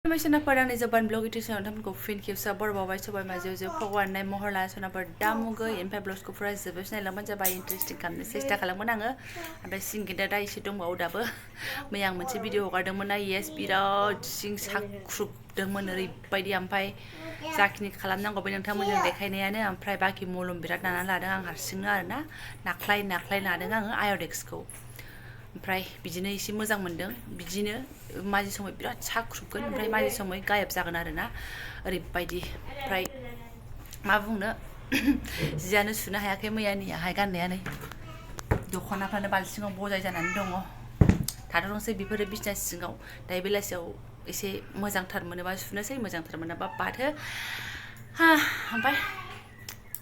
Sonaper ang Jobanivlog ito sa nonton fin kip sa borbaw sobai majo pogwan nai mohor la sonaper damugo empai blogs ko fura jebes nai laman jabai interesting kamne sesta खालामगोन आङो ओमफ्राय सिं गिदिरा एसे दंबावो दाबो मैया आं मोनसे भिडिअ हगारदोंमोन ना येस बिराद सिं साख्रुबदोंमोन ओरैबायदि ओमफ्राय जाखिनि खालामनांगौ बे नोंथांमोनजों देखायनायानो ओमफ्राय बाखि मलम बिराद नानानै लादों आं हारसिंनो आरोना नाख्लाय लादों आङो आयडेक्सखौ ओमफ्राय बिदिनो एसे मोजां मोनदों बिदिनो माजे समाव बिराद साख्रुबगोन ओमफ्राय माजे समाव गायब जागोन आरोना ओरैबायदि ओमफ्राय मा बुंनो जियानो सुनो हायाखै मैयानियाहाय गाननायानो दख'नाफ्रानो बालथिङाव बजाय जानानै दङ थाथ'थोंसै बेफोरो बिसना सिङाव दायो बेलासियाव एसे मोजांथार मोनोबा सुनोसै मोजांथार मोनाबा बाथो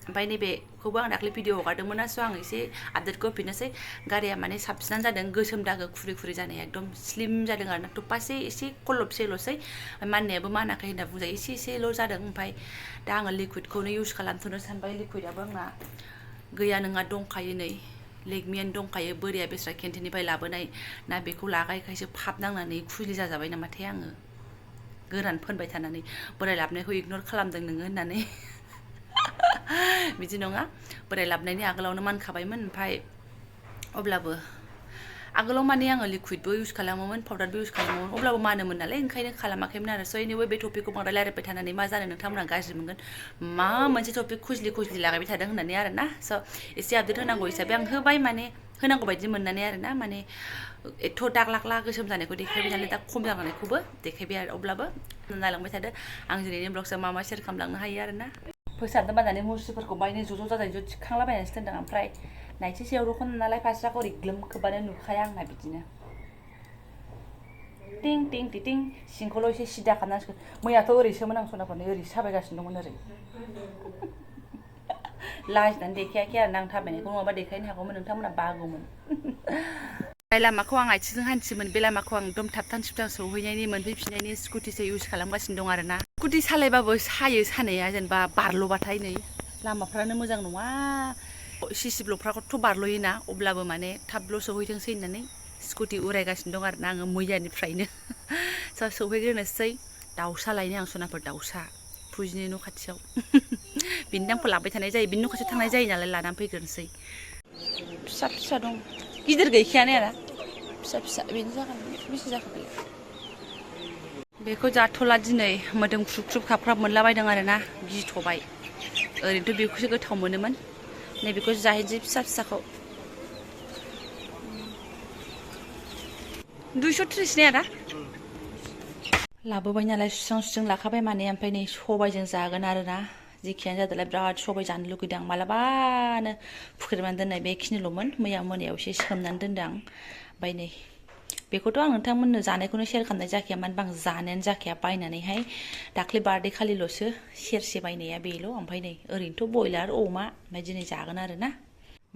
ओमफ्राय नैबेखौबो आं दाख्लै भिडिअ हगारदोंमोन स' आं एसे आपडेटखौ होफिननोसै गारिया माने साबसिनानो जादों गोसोम दागो खुरि जानाया एकदम स्लिम जादों आरोना थुपासे एसे कलबसेल'सै माननायाबो मानाखै होनना बुंजायो एसेल' जादों ओमफ्राय दा आङो लिकुइडखौनो इउज खालामथ'नो सानबाय लिकुइडआबो आंना गैया नङा दंखायो नै लेगमियानो दंखायो बोरिया बेस्रा केन्टिननिफ्राय लाबोनाय ना बेखौ लागायखायसो फाब नांनानै खुजलि जाजाबाय नामाथाय आङो गोरान फोनबाय थानानै बोराय लाबनायखौ इगनर खालामदों नोङो होननानै बिदि नङा बोराय लाबनायनि आगोलावनो मानखाबायमोन ओमफ्राय अब्लाबो आगोलाव माने आङो लिकुइडबो इउज खालामोमोन पाउडारबो इउज खालामोमोन अब्लाबो मानोमोन नालाय ओंखायनो खालामाखैमोन आरो स' एनिवे बे टपिकखौ बांद्राय रायलायबाय थानानै मा जानो नोंथांमोना गाज्रि मोनगोन मा मोनसे टपिक खुजलि लागायबाय थादों होननानै आरोना स' एसे आपडेट होनांगौ हिसाबै आं होबाय माने होनांगौ बायदि मोननानै आरोना माने एथ' दाग्लाग्ला गोसोम जानायखौ देखायबाय नालाय दा खम जानायखौबो देखायबाय आरो अब्लाबो नायलांबाय थादो आं दिनैनि ब्लगजों मा शेयार खालामलांनो हायो आरोना फोसाबदों बायनानै मुस्रिफोरखौ बायनो ज' जाजाय ज' थिखांलाबायनानैसो दोनदों ओमफ्राय नायथि सायाव दख'ना नालाय फास्राखौ ओरै ग्लोम खोबबानो नुखाया आंना बिदिनो टिं टिं टिं सिंखौल' एसे सिदा खालामनांसिगोन मैयाथ' ओरैसोमोन आं सनाखौनो ओरै साबायगासिनो दंमोन ओरै लाजिनानै देखायाखै आरो आं थाबायनायखौ नङाबा देखायनो हागौमोन नोंथांमोना बागौमोन जाय लामाखौ आं आथिंजों हान्थियोमोन बे लामाखौ आं एकदम थाबथां थिबथां सौहैनायनि मोनफैफिननायनि स्कुटिसो इउज खालामगासिनो दं आरोना स्कुटि सालायबाबो सायो सानाया जेनेबा बारल'बाथाय नै लामाफ्रानो मोजां नङा सिसि ब्लकफ्राखौथ' बारल'योना अब्लाबो माने थाबल' सौहैथोंसै होननानै स्कुटि उरायगासिनो दं आरोना आङो मैयानिफ्रायनो सौहैग्रोनोसै दाउसा लायनो आं सनाफोर दाउसा फुजिनि न' खाथियाव बिनि दामखौ लाबाय थानाय जायो बिनि न' खाथियाव थांनाय जायो नालाय लानानै फैग्रोनोसै फिसा दं गिदिर गैखायानो आरो फिसा बेनो जागोन बेसे जाखो बेलाय बेखौ जाथ'ला दिनै मोदोम ख्रुब खाबख्राब मोनलाबायदों आरोना गिथ'बाय ओरैनोथ' बेखौसो गोथाव मोनोमोन नैबेखौ जाहैनोसै फिसाखौ 230 ने आदा लाबोबाय नालाय सुस्रां लाखाबाय माने ओमफ्राय नै सबायजों जागोन आरोना जेखियानो जादोलाय बिराद सबाय जानो लुगैदों आं मालाबानो फुख्रेमनानै दोननाय बेखिनिल'मोन मैया मोनायाव एसे सोमनानै दोनदों आं ओमफ्राय नै बेखौथ' आं नोंथांमोननो जानायखौनो शेयार खालामनाय जाखाया मानो होनबा आं जानायानो जाखाया बायनानैहाय दाख्लै बार्थडे खालिल'सो सेरसे बायनाया बेल' ओमफ्राय नै ओरैनोथ' बयलार अमा ओमफ्राय दिनै जागोन आरोना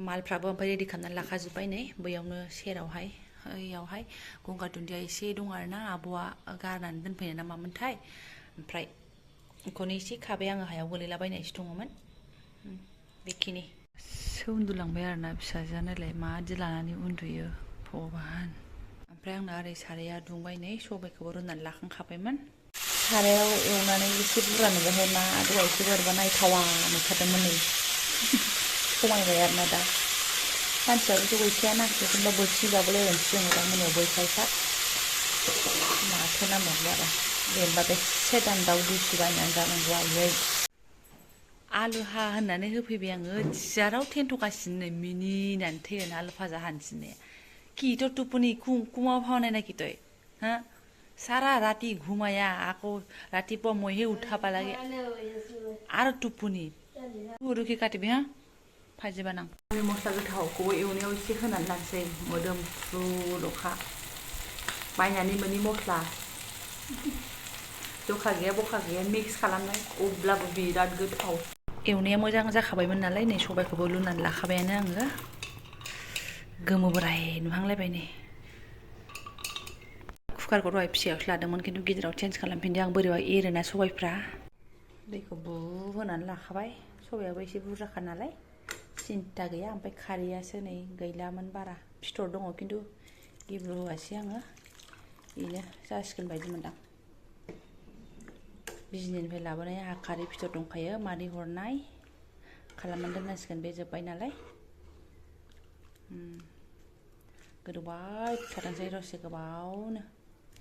मालफ्राबो ओमफ्राय रेडि खालामनानै लाखाजोब्बाय नै बैयावनो सेरावहाय ओइयावहाय गंगार दुन्दिया एसे दं आरोना आब'आ गारनानै दोनफैनाय ना मामोनथाय ओमफ्राय बेखौनो एसे खाबाय आङो हायाव गोलैलाबायनायसो दङमोन बेखिनि उन्दुलांबाय आरोना फिसाजोआ नायलाय माबादि लानानै उन्दुयो भगबान ओमफ्राय आंना ओरै साराया दुंबाय नै सबायखौबो रुनानै लाखांखाबायमोन सारायाव एवनानै एसे बुरजा नुबाय मा दहायसो बोरैबा नायथावा नुखादोंमोन नै समायबाय आरोना दा मानसियाबोथ' गैखायाना एखनबा बोथिसे जाबोलायनोसै जोङो दा मोनायाव बैसायसा माथो नांबावगौ आरो जेनेबा बेसे दाम दाउ दुसि बायनानै जानांगौ आयै आलु होननानै होफैबाय आङो जियाराव थेन्थ'गासिनो नै मिनिनानै थैगोन आलु भाजा हानसिननाया कि तो टुपनी कुआं भावने ना कि तोय हाँ सारा राती घुमाया आको रातिपुवा महे उठाबा लागे आरो टुपनी रुखि काटिबि हाँ भाजी बानां मस्ला गोथावखौबो एवनायाव एसे होनानै लानोसै मोदोमफ्रुल'खा बायनानै मोनि मस्ला जखा गैया बखा गैया मिक्स खालामनाय अब्लाबो बिराद गोथाव एवनाया मोजां जाखाबायमोन नालाय नै सबायखौबो लुनानै लाखाबायानो आङो गोमो बोराय नुहांलायबाय नै कुकारखौ दहाय फिसायावसो लादोंमोन खिन्थु गिदिराव चेन्ज खालामफिनदों आं बोरैबा एरोना सबायफ्रा दैखौ होनानै लाखाबाय सबायाबो एसे बुरजाखा नालाय सिन्था गैया ओमफ्राय खारैयासो नै गैलामोन बारा फिथर दङ खिन्थु गेब्रु होआसै आङो बेनो जासिगोन बायदि मोनदां बिजनिनिफ्राय लाबोनाय आंहा खारै फिथर दंखायो मादै हरनाय खालामनानै दोननांसिगोन बे जोब्बाय नालाय गोदौबाय थाथोंसै दसे गोबावनो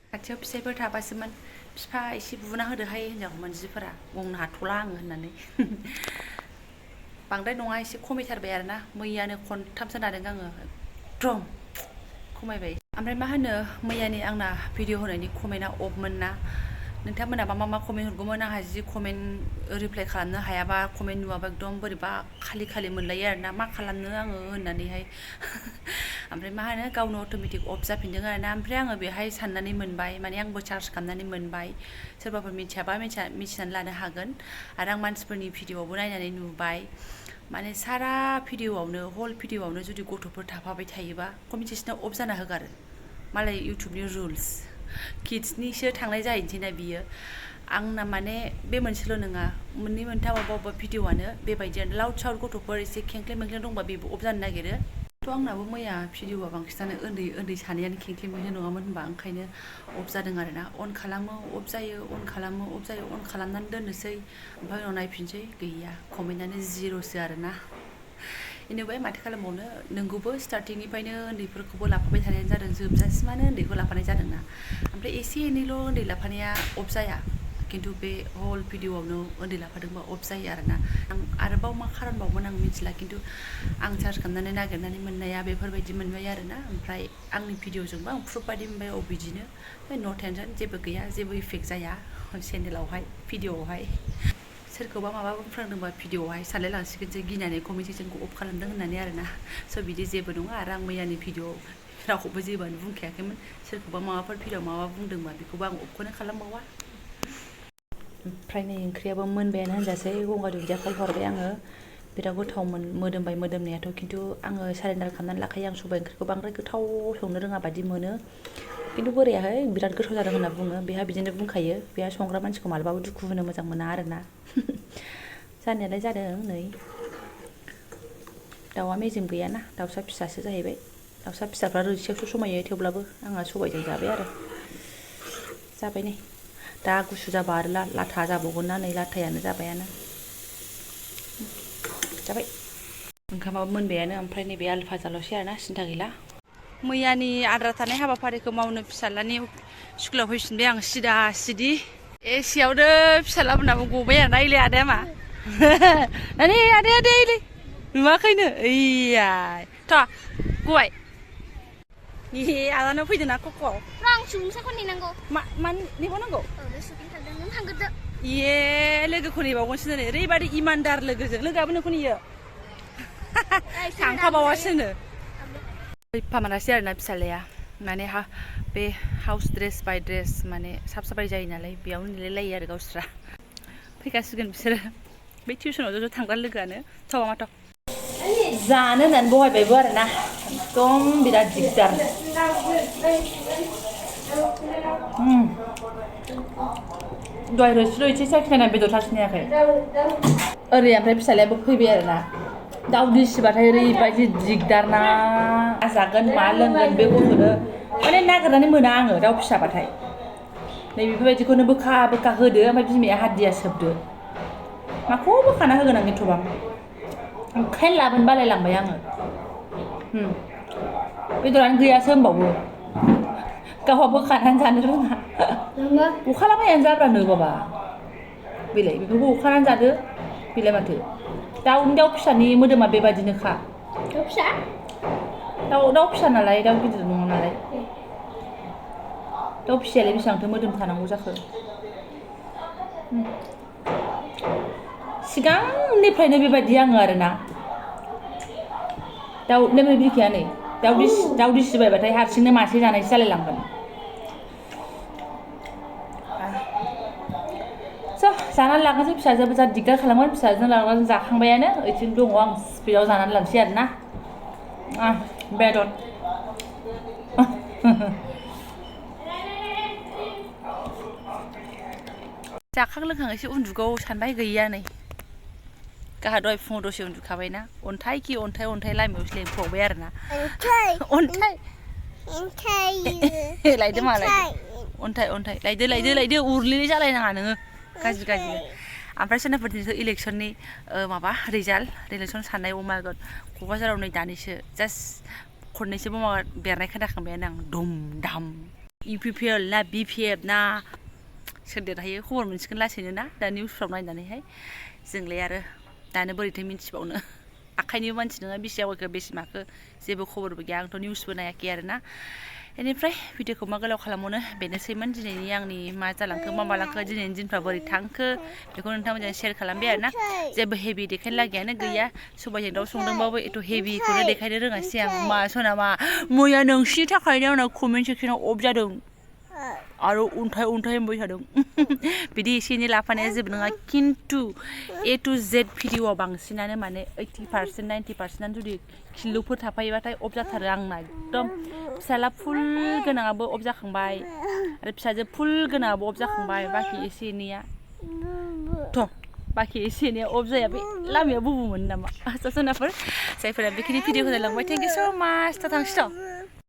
खाथियाव फिसाइफोर थाबासोमोन बिफा एसे बुना होदोहाय होनजागौमोन जिफोरा बुंनो हाथ'ला आङो होननानै बांद्राय नङा एसे खमायथारबाय आरोना मैयानो खनथामसो नादों आङो एकदम खमायबाय ओमफ्राय मा होनो मैयानि आंना भिडिअ होनायनि कमेन्टआ अफमोन ना नोंथांमोनाबा मा कमेन्ट हरगौमोन आंहा जि कमेन्ट रिप्लाइ खालामनो हायाबा कमेन्ट नुवाबा एकदम बोरैबा खालि मोनलायो आरोना मा खालामनो आङो होननानैहाय ओमफ्राय मा होनो गावनो अट'मेटिक अफ जाफिनदों आरोना ओमफ्राय आङो बेहाय साननानै मोनबाय माने आंबो चार्ज खालामनानै मोनबाय सोरबाफोर मिथियाबा मिथिनानै लानो हागोन आरो आं मानसिफोरनि भिडिअआवबो नायनानै नुबाय माने सारा भिडिअआवनो हल भिडिअआवनो जुदि गथ'फोर थाफाबाय थायोबा कमेन्टेसनाव अफ जाना होगारो मालाय इउटुबनि रुल्स किड्सनिसो थांनाय जाहैनोसै ना बियो आंना माने बे मोनसेल' नङा मोननै मोनथाम अबेबा भिडिअआनो बेबायदियानो लाउड साउड गथ'फोर एसे खेंख्लेम दंबा बेबो अफ जानो नागिरो थ' आंनाबो मैया भिडिअआ बांसिनानो उन्दै सानैयानो खेंख्लेम नङामोन होनबा ओंखायनो अफ जादों आरोना अन खालामो अफ जायो अन खालामो अफ जायो अन खालामनानै दोननोसै ओमफ्राय उनाव नायफिनसै गैया कमेन्टआनो जिर'सो आरोना बेनिफ्राय माथो खालामबावनो नोंगौबो स्टार्टिंनिफ्रायनो उन्दैफोरखौबो लाफाबाय थानायानो जादों जोबजासिमानो उन्दैखौ लाफानाय जादोंना ओमफ्राय एसे एनैल' उन्दै लाफानाया अफ जाया खिन्थु बे हल भिडिअआवनो उन्दै लाफादोंबा अफ जायो आरोना आं आरोबाव मा खारनबावमोन आं मिथिला खिन्थु आं चार्ज खालामनानै नागिरनानै मोननाया बेफोरबायदि मोनबाय आरोना ओमफ्राय आंनि भिडिअजोंबो आं प्रुफ बायदि मोनबाय बिदिनो न' टेनसन जेबो गैया जेबो इफेक्ट जाया चेनेलावहाय भिडिअआवहाय सोरखौबा माबा बुंफ्रांदोंबा भिडिअआवहाय सानलायलांसिगोन जे गिनानै कमेन्टेसनखौ अफ खालामदों होननानै आरोना स' बिदि जेबो नङा आरो आं मैयानि भिडिअआव रावखौबो जेबोआनो बुंखायाखैमोन सोरखौबा माबाफोर भिडिअआव माबा बुंदोंबा बेखौबो आं अफखौनो खालामबावा ओमफ्राय नै ओंख्रियाबो मोनबायानो होनजासै गंगार दुन्दिया हरबाय आङो बिराद गोथाव मोदोमबाय मोदोमनायाथ' खिन्थु आङो सारेन्डार खालामनानै लाखायो आं सबाइ ओंख्रिखौ बांद्राय गोथाव संनो रोङा बादि मोनो खिन्थु बोरायाहाय बिराद गोथाव जादों होनना बुङो बेहा बिदिनो बुंखायो बेहा संग्रा मानसिखौ मालाबाबो दुखु होनो मोजां मोना आरोना जानायालाय जादों नै दाउआ मेजेम गैयाना दाउसा फिसासो जाहैबाय दाउसा फिसाफ्रा रोसियावसो समायो थेवब्लाबो आंहा सबाइजों जाबाय आरो जाबाय नै दा गुसु जाबा आरो लाथा जाबावगोन ना नै लाथायानो जाबायानो जाबाय ओंखामाबो मोनबायानो ओमफ्राय नैबे आलु फाजाल'सै आरोना सिन्था गैला मैयानि आद्रा थानाय हाबाफारिखौ मावनो फिसाज्लानि स्कुलाव फैफिनबाय आं सिदा सिदि एसेयावनो फिसाज्लाफोरनाबो गबाय आरोना इले आदाया मा नै आदाया इले नुवाखैनो ओइया थ' गबाय आदानाव फैदों ना कक'आव आं सुबुंसाखौ नेनांगौ मानो नेबावनांगौ बे सुटिं थांदों नों थांग्रोदो इये लोगोखौ नेबावगोनसो नै ओरैबादि इमानदार लोगोजों लोगोआबो नोंखौ नेयो थांफाबावासोनो फैफामारासै आरोना फिसाज्लाया माने बे हाउस ड्रेस बाय ड्रेस माने साफाय जायो नालाय बेयावनो नेलायलायो आरो गावस्रा फैखासिगोन बिसोरो बे टिउसनाव ज' थांग्रा लोगोआनो थ' माथ' जानो होननानै बहायबायबो आरोना एकदम बिराद दिगदार दहाय रोसिल' एसे साखिनायना बेदर साखिनायाखै ओरै ओमफ्राय फिसाज्लायाबो फैबाय आरोना दाउ दिसिबाथाय ओरैबायदि दिगदार ना जागोन मा लोंगोन बे गथ'नो माने नागिरनानै मोना आङो दाउ फिसाबाथाय नै बेफोरबायदिखौनो बोखा होदो ओमफ्राय बिमाया हाद्दिया सोबदो माखौ बोखाना होगोन आं एथ'बां ओंखायनो लाबोनो बालायलांबाय आङो बेदरानो गैयासो होनबावो गावहा बोखानानै जानो रोङा अखालाबायानो जाब्रानो बाबा बेलाय बेफोरखौ अखानानै जादो बेलाय माथो दाउ फिसानि मोदोमा बेबादिनोखा दाउ फिसा दाउ फिसा नालाय दाउ गिदिर नङा नालाय दाउ फिसायालाय बेसेबांथो मोदोम थानांगौ जाखो सिगांनिफ्रायनो बेबायदि आङो आरोना नों बिखाया नै दाउ दिसि बायबाथाय हारसिंनो मासे जानायसो जालायलांगोन जानानै लागासै फिसाजोबो जा दिगदार खालामगोन फिसाजों लागाजों जाखांबायानो ओइथिं दङ आं स्पिडआव जानानै लांसै आरोना बेदर जाखां लोंखां एसे उन्दुगौ सानबाय गैया नै गाहा दहाय फुङाव दसे उन्दुखाबायना अन्थाइ लामायावसो लेंफावबाय आरोना अन्थाइ लायदो मालाय अन्थाइ लायदो उरलिनाय जालायनाङा नोङो गाज्रि ओमफ्राय सोरनाफोरनिथ' इलेक्सननि माबा रिजाल्ट साननाय अ माय गड क'क्राझाराव नै दानिसो जास्ट खननैसो बमा बेरनाय खोनाखांबायानो आं दुम दाम UPPL ना BPF ना सोर देरहायो खबर मोनसिगोन लासैनो ना दा निउसफ्राव नायनानैहाय जोंलाय आरो दानो बोरैथो मिन्थिबावनो आखाइनिबो मानसि नङा बेसे आवगायखो बेसे माखो जेबो खबरबो गैया आंथ' निउसबो नायाखै आरोना बेनिफ्राय भिडिअखौ मा गोलाव खालामबावनो बेनोसैमोन दिनैनि आंनि मा जालांखो मा मालांखो दिनैनि दिनफ्रा बोरै थांखो बेखौ नोंथांमोनजों शेयार खालामबाय आरोना जेबो हेभि देखायनो लागियानो गैया सबाइजों दाउ संदोंबाबो एथ' हेभिखौनो देखायनो रोङासै आं मा सनामा मैया नोंसिनि थाखायनो आंना कमेन्ट सेक्सनाव अफ जादों आरो अन्थाइ होनबाय थादों बिदि एसे एनै लाफानाया जेबो नङा खिन्थु A to Z भिडिअ'आव बांसिनानो माने 80% 90%आनो जुदि किल'फोर थाफायोबाथाय अफ जाथारो आंना एकदम फिसाला फुल गोनाङाबो अफ जाखांबाय आरो फिसाजो फुल गोनाङाबो अफ जाखांबाय बाखि एसे एनैया अफ जाया बे लामायाव बुबुमोन नामा सनाफोर जायफोरा बेखिनि भिडिअ होलायलांबाय थेंक इउ स' माच थांसै